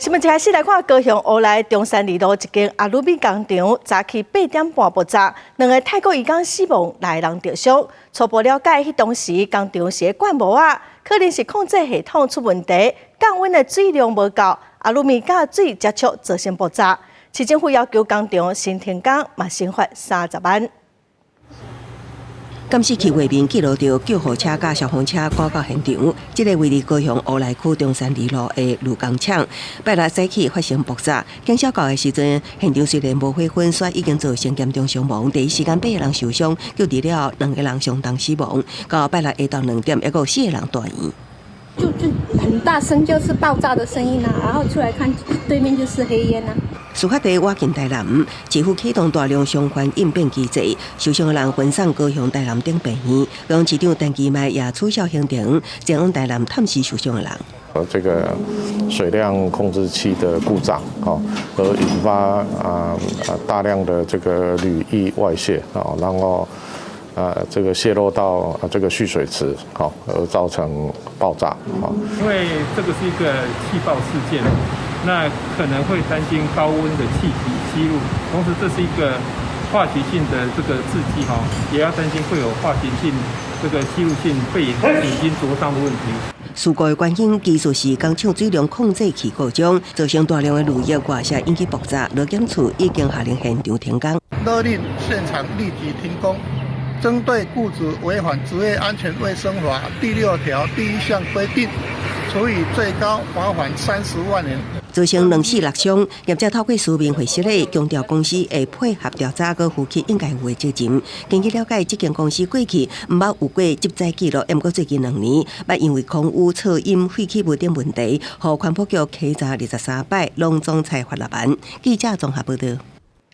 新聞一開始來看高雄烏來中山二路一間阿魯米工廠，早起8點半爆炸，兩个泰國移工死亡，六个人著傷。初步了解，彼當時工廠是咧灌模仔，可能是控制系統出問題，降溫的水量無夠，阿魯米佮水接觸造成爆炸。市政府要求工廠先停工，嘛先罰30萬。監視器畫面記錄著救護車佮消防車趕到現場，這个位佇高雄烏來區中山二路的鋁工廠，拜六早起發生爆炸。警消到的時陣，現場雖然無火焚，卻已經造成嚴重傷亡。第一時間八個人受傷，救治了後兩個人傷重死亡。到拜六下晝2點，猶閣有四個人住院。就很大聲，就是爆炸的聲音啦，然後出來看對面就是黑煙啦。事發地倚近台南，市府啟動大量相關應變機制，受傷的人分送高雄、台南等病院。高雄市長陳其邁也取消行程，前往台南探視受傷的人。這個水量控制器的故障，而引發大量的這個鋁液外洩，然後這個洩漏到這個蓄水池，而造成爆炸。因為這個是一個氣爆事件，那可能會擔心高溫的氣體吸入，同時這是一個化學性的這個製劑，也要擔心會有化學性這個吸入性肺炎、眼睛灼傷的問題。事故的原因其實是工廠水量控制器故障，造成大量的鋁液外洩，引起爆炸。勞檢處已經下令現場停工，勒令現場立即停工。針對僱主違反職業安全衛生法第6條第1項規定，處以最高罰款30萬元。造成兩死六傷，業者透過書面回釋咧，強調公司會配合調查，閣負起應該有的責任。根據了解，這間公司過去毋捌有過職災記錄，毋過最近2年，捌因為空污、噪音、廢棄物等問題，予環保局稽查23擺，攏總裁罰6萬。記者綜合報道。